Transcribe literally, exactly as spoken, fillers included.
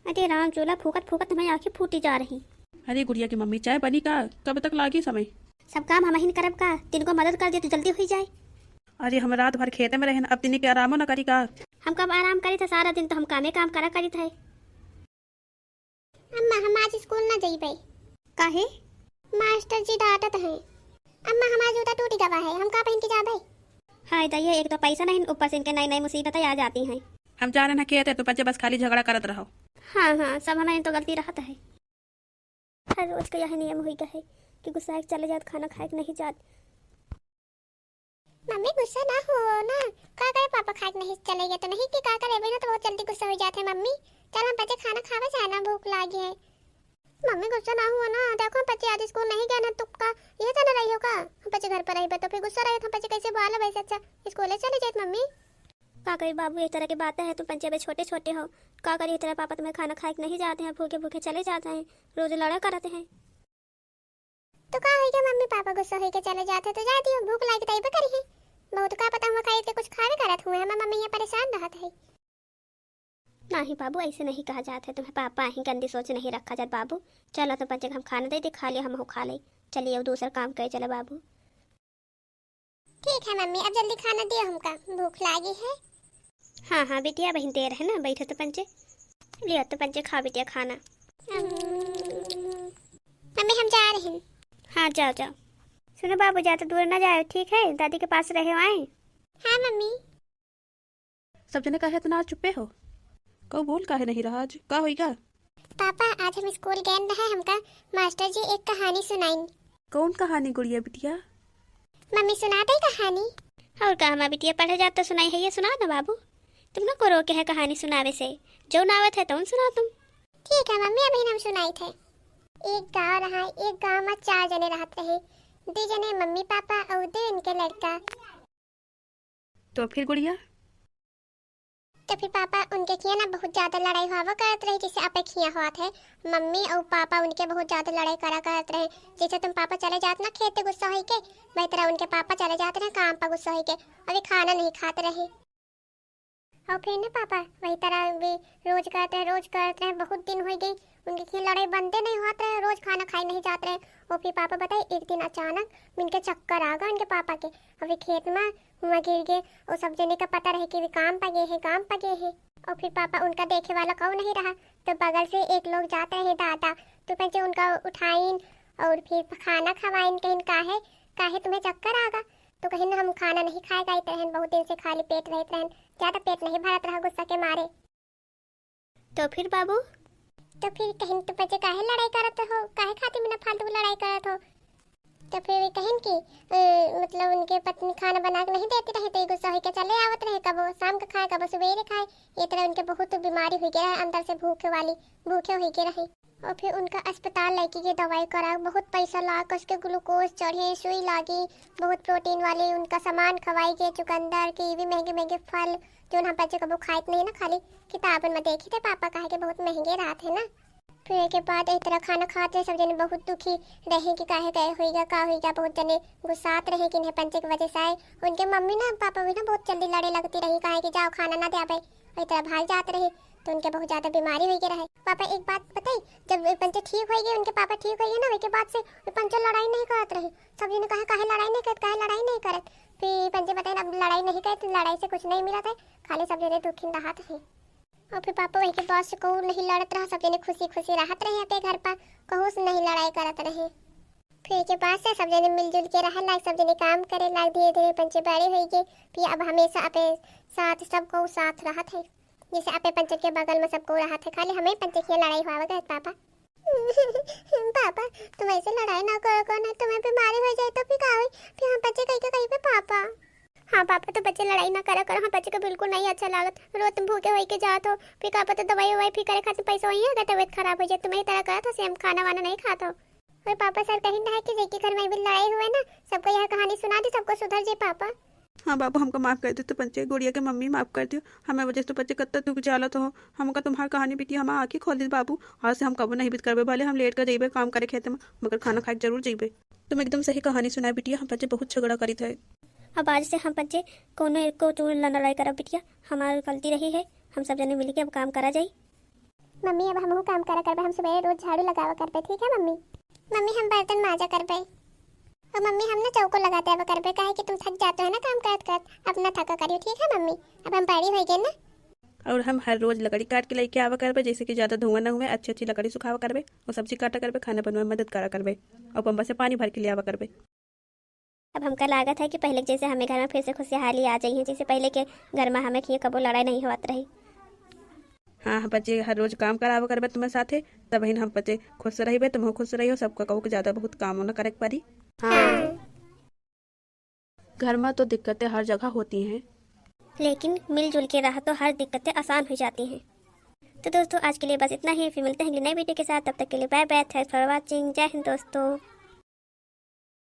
अरे राम, चूल्हा फूकत फूकत हमारी आँखें फूटी जा रही। अरे गुड़िया की मम्मी, चाय बनी का? कब तक लागी समय? सब काम हमहिन करब का? तिनको मदद कर दे तो जल्दी हुई जाए। अरे हम रात भर खेते में रहेन, अब तिनी के आरामो न करी का? हम कब आराम करी थे, सारा दिन तो हम कामे काम करा करी थे। अम्मा, हम आज स्कूल ना जइबे। काहे? मास्टर जी डांटत हैं। अम्मा, हमारा जूता टूट गवा है, हम का पहन के जाबे? हाय दैया, एक तो पैसा नहीं, ऊपर से इनके नई नई मुसीबतें आ जाती हैं। हम जा रहे हैं खेते, तो बच्चे बस खाली झगड़ा करत रहो। हाँ हाँ, सब हमारे तो गलती रहत है। हर रोज का यह नियम होइ गया है कि गुस्सा के चले जात, खाना खाए के नहीं जात। मम्मी, गुस्सा ना हो ना, का करे, पापा खाए के नहीं चले गए तो नहीं कि का करे, बिना तो बहुत जल्दी गुस्सा हो जाते हैं। मम्मी, चल हम बच्चे खाना खावे जाए ना, भूख लागी है। मम्मी, गुस्सा ना हुआ ना, देखो हम बच्चे आज स्कूल नहीं गए ना, तो का यह तो ना रही हो का? हम बच्चे घर पर रहिबे तो फिर गुस्सा रहे तो हम बच्चे कैसे बोला वैसे, अच्छा स्कूले चले जाए मम्मी। का करी बाबू, इस तरह की बातें हैं, तुम पंचे अबे छोटे छोटे हो, का करी इस तरह पापा तुम्हें खाना खाए के नहीं जाते हैं, भूखे भूखे चले जाते हैं, रोज लड़ा करते हैं। तो का होई गया मम्मी, पापा गुस्सा होई के चले जाते तो जा दियो, भूख लागी तइबे करी है। बहुत का पता हुआ खाए के कुछ खावे करत हुए, हमार मम्मी यहाँ परेशान रहत है। नहीं बाबू, ऐसे नहीं कहा जात है, तुम्हें पापा ही गंदी सोच नहीं रखा जात बाबू। चलो तो पंचे हम खाना दे दे, खा लिया, हम खा ले। चलिए अब दूसरा काम करे चले बाबू। ठीक है मम्मी, अब जल्दी खाना दियो हमका, भूख लागी है। हाँ हाँ बिटिया, बहिन देर है ना, बैठो तो पंचे, लियो तो पंचे, खा बिटिया खाना। मम्मी, हम जा रहे हैं। हाँ जाओ जाओ। सुनो बाबू, ज्यादा दूर ना जाओ, ठीक है? दादी के पास रहे आए। हाँ मम्मी। सब जने काहे इतना आज चुप्पे हो? कहू बोल काहे नहीं रहा आज, का होई का? पापा, आज हम स्कूल गए रहे, हमका मास्टर जी एक कहानी सुनाइन। कौन कहानी गुड़िया बिटिया? मम्मी सुना दे कहानी। और का हमार बिटिया पढ़े जात तो सुनाई है, ये सुना ना बाबू। तुम ना को रोके है कहानी सुनावे से, जो नावत है तौन सुना तुम। ठीक है मम्मी, अभी हम सुनाई थे। एक गांव रहा, एक गांव में चार जने रहत रहे, दो जने मम्मी पापा और दो इनके लड़का। तो फिर गुड़िया? तो फिर पापा उनके खिया ना बहुत ज्यादा लड़ाई हुआ करत रहे, जैसे आपे खिया हुआ थे। मम्मी और पापा उनके बहुत ज्यादा लड़ाई करा करत रहे, जैसे तुम पापा चले जात ना खेते गुस्सा होई के, वही तरह उनके पापा चले जात रहे काम पर गुस्सा होई के, अभी खाना नहीं खात रहे। और फिर ना पापा वही तरह भी रोज करत रहे, रोज करत रहे, बहुत दिन हो गई उनके खिया लड़ाई बंदे नहीं होत रहे, रोज खाना खाई नहीं जात रहे। और फिर पापा बताए एक दिन अचानक इनके चक्कर आ गए इनके पापा के, अभी खेत में हुआ गिर गए, और सब जने का पता रहे कि वे काम पर गए हैं, काम पर गए हैं। और फिर पापा उनका देखे वाला कौन नहीं रहा, तो बगल से एक लोग जाते रहे दादा, तो पंचे उनका उठाइन और फिर खाना खवाइन, कहिन काहे, काहे तुम्हें चक्कर आगा? तो कहिन हम खाना नहीं खाए जाइत रहन, बहुत दिन से खाली पेट रहत रहन, ज्यादा पेट नहीं भरत रहा गुस्सा के मारे। तो फिर बाबू? तो फिर कहिन, "तू बच्चे काहे लड़ाई करत हो, काहे खातिर बिना फालतू की लड़ाई करत हो?" तो फिर वे कहिन कि, अ, मतलब उनके पत्नी खाना बना के नहीं देती रही, तो ये गुस्सा होके चले आवत रहे, कबो शाम के खाए, कबो सुबेरे खाए। ये तरह उनके बहुत बीमारी हुई गया है, अंदर से भूखे वाली, भूखे हुई गए रहे। और फिर उनका अस्पताल लेके गए दवाई करा, बहुत पैसा ला, कस के ग्लूकोज चढ़े, सुई लागी, बहुत प्रोटीन वाली उनका सामान खवाई गए, चुकंदर, कीवी, महंगे महंगे फल, जो हम बच्चे कबो खाइत नहीं ना, खाली किताबन में देखे थे पापा कहे के बहुत महंगे रहत है ना। फिर एके बाद एह तरह खाना खात रहे, सब जने बहुत दुखी रहे कि काहे गए होइगा, का होइगा। बहुत जने गुस्सात रहे कि इन्हें पंचे की वजह से आए। उनके मम्मी ना, पापा भी ना बहुत जल्दी लड़े लगती रही, काहे कि जाओ खाना ना दे आवे, एह तरह भाग जात रहे, तो उनके बहुत ज्यादा बीमारी होइगे रहे। पापा एक बात बताई, जब पंचे ठीक होइगे, उनके पापा ठीक होइगे ना, ओके बाद से पंचे लड़ाई नहीं करत रहे। सब जने कहा, "काहे लड़ाई नहीं करत, काहे लड़ाई नहीं करत?" फिर पंचे बताए, "अब लड़ाई नहीं करत, लड़ाई से कुछ नहीं मिलत है, खाली सब जने दुखी रहत है।" और फिर पापा वही के बाद से कहूँ नहीं लड़त रहा, सब जने खुशी खुशी रहत रहे अपने घर पर, कहूँ से नहीं लड़ाई करत रहे। फिर के बाद से सब जने मिलजुल के रहे लाग, सब जने काम करे लाग, धीरे धीरे पंचे बड़े होइगे। फिर अब हमेशा अपने साथ सब को साथ रहत है, जैसे अपने पंचे के बगल में सबको रहत है, खाली हमें पंचे की लड़ाई हुआ करत पापा। पापा, तुम ऐसे लड़ाई ना करो, करो, नहीं तुम्हें बीमारी हो जाए तो फिर का होई? फिर हम बच्चे कहीं के कहीं पे पापा। हाँ पापा, तो बच्चे लड़ाई ना करा करो, हम बच्चे को बिल्कुल नहीं अच्छा लागत। रोज तुम भूखे होई के जात हो, फिर का पता दवाई ववाई फिर करे खातिर पैसा वही, अगर तबीयत खराब हो जाए, तुम्हें तरह करत हो, से हम खाना वाना नहीं खात हो। और पापा सर कहीं ना है कि जेके घर में भी लड़ाई हुए ना, सबको यह कहानी सुना दी, सबको सुधर जाए पापा। हाँ बाबू, हमका माफ कर दे तो पंचे, गुड़िया के मम्मी माफ कर दियो। हमें वजह से तो पंचे कत्ता दुख जालत हो। हमका तुम्हार कहानी बिटिया हमार आँखी खोल दी बाबू। आज से हम कबो नहीं बित करबे, भले हम लेट कर जइबे काम करे खेते में, मगर खाना खाए के जरूर जइबे। तुम एकदम सही कहानी सुनाए बिटिया, हम पंचे बहुत झगड़ा करी थे। अब आज से हम पंचे कोनो एको चूल न लड़ाई करब बिटिया, हमार गलती रही है, हम सब जने मिलके अब काम करा जाई। मम्मी, अब हमहू काम करा करबे, हम सुबेरे रोज झाड़ू लगावा करबे, ठीक है मम्मी? मम्मी, हम बर्तन माजा करबे। और मम्मी, हम ना चौको लगाते आवा करबे, काहे कि तुम थक जाते हो ना काम करत करत, अब ना थका करियो, ठीक है मम्मी? अब हम बड़ी होइ गए ना। और हम हर रोज लकड़ी काट के लेके आवा करबे, जैसे कि ज्यादा धुआं ना हुए, अच्छी अच्छी लकड़ी सुखावा करबे, और सब्जी काटा करबे, खाना बनवा में मदद करा करबे, और पंबा से पानी भर के ले आवा करबे। अब हमका लागत है कि पहले के जैसे हमें घर में फिर से खुशहाली आ जाई है, जैसे पहले के घर में हमें खिए कबो लड़ाई नहीं होत रही। हाँ, हम बच्चे हर रोज काम करावा करबे तुम्हें साथे, तब हम बच्चे खुश रहबे, तुम खुश रहियो, सबका कहू कि ज्यादा बहुत काम ना करे के पड़ी। हाँ। घर में तो दिक्कतें हर जगह होती हैं, लेकिन मिलजुल के रहा तो हर दिक्कतें आसान हो जाती हैं। तो दोस्तों, आज के लिए बस इतना ही, फिर मिलते हैं अगली नई वीडियो के साथ। तब तक के लिए bye bye, thanks for watching, जय हिंद दोस्तों।